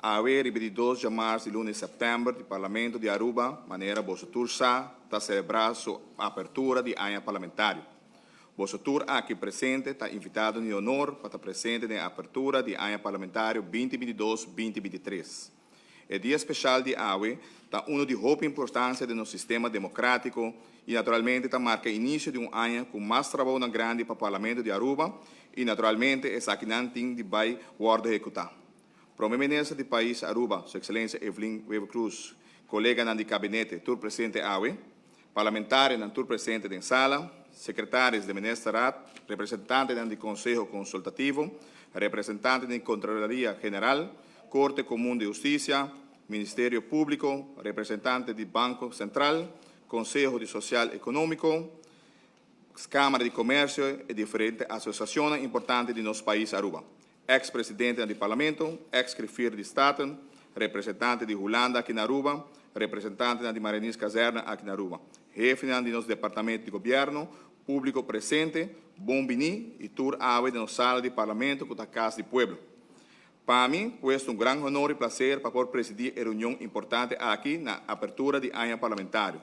Awe riba di 2 djamars di luna di sèptèmber di Parlamento di Aruba, manera boso tur sa, ta selebrá su apertura di aña parlamentario. Boso tur aki presente ta invitado di honor pa ta presente den apertura di aña parlamentario 2022-2023. E dia spesial di awe ta uno di hopi importansia den nos sistema demokrátiko i naturalmente ta marka inisio di un aña ku mas trabounan grandi pa Parlamento di Aruba i naturalmente esakinan tin di bai wòrdu ehekutá. Prome Minister di pais Aruba, Su Ekselensia Evelyn Wever-Croes, koleganan di kabinete tur presente awe, parlamentarionan tur presente den sala, sekretaris di Ministerraad, representantenan di Konseho Konsultativo, representantenan di Kontraloria General, Korte Komun di Hustisia, Ministerio Públiko, representante di Banko Sentral, Konseho di Sosial Ekonómiko, Kámara di Komersio i diferente asosiashonnan importante di nos pais Aruba. Eks-presidentenan di Parlamento, eks-griffier di Staten, representante di Hulanda aki na Aruba, representantenan di Marinierskazerne aki na Aruba, hefenan di nos departamento di gobièrnu, públiko presente, bon biní i tur awe den nos sala di Parlamento ku ta Kas di Pueblo. Pa mi, pues ta un gran honor i plaser pa por presidí e reunion importante aki na apertura di aña parlamentario.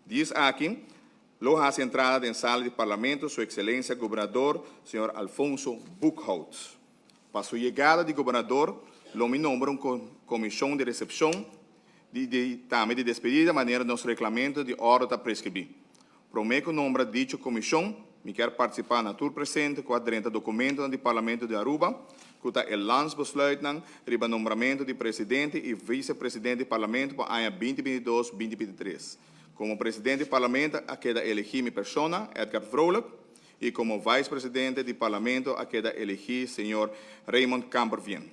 Dies aki, lo hasi entrada den sala di Parlamento Su Excelencia Gobernador señor Alfonso Boekhoudt. Pa su yegada di Gobernador lo mi nombra un comision di recepcion di di tambe di despedida manera nos reglamento di orde ta prescribi. Prome cu nombra dicho comision mi kier participa na tur presente cu a drenta documentonan di Parlamento di Aruba cu ta e landsbesluitnan riba nombramento di Presidente y Vice-Presidente di Parlamento pa aña 2022, 2023. Komo presidente di Parlamento a keda elegí mi persona, Edgar Vrolijk, i komo vice-presidente di Parlamento a keda elegí señor Raymond Kamperveen.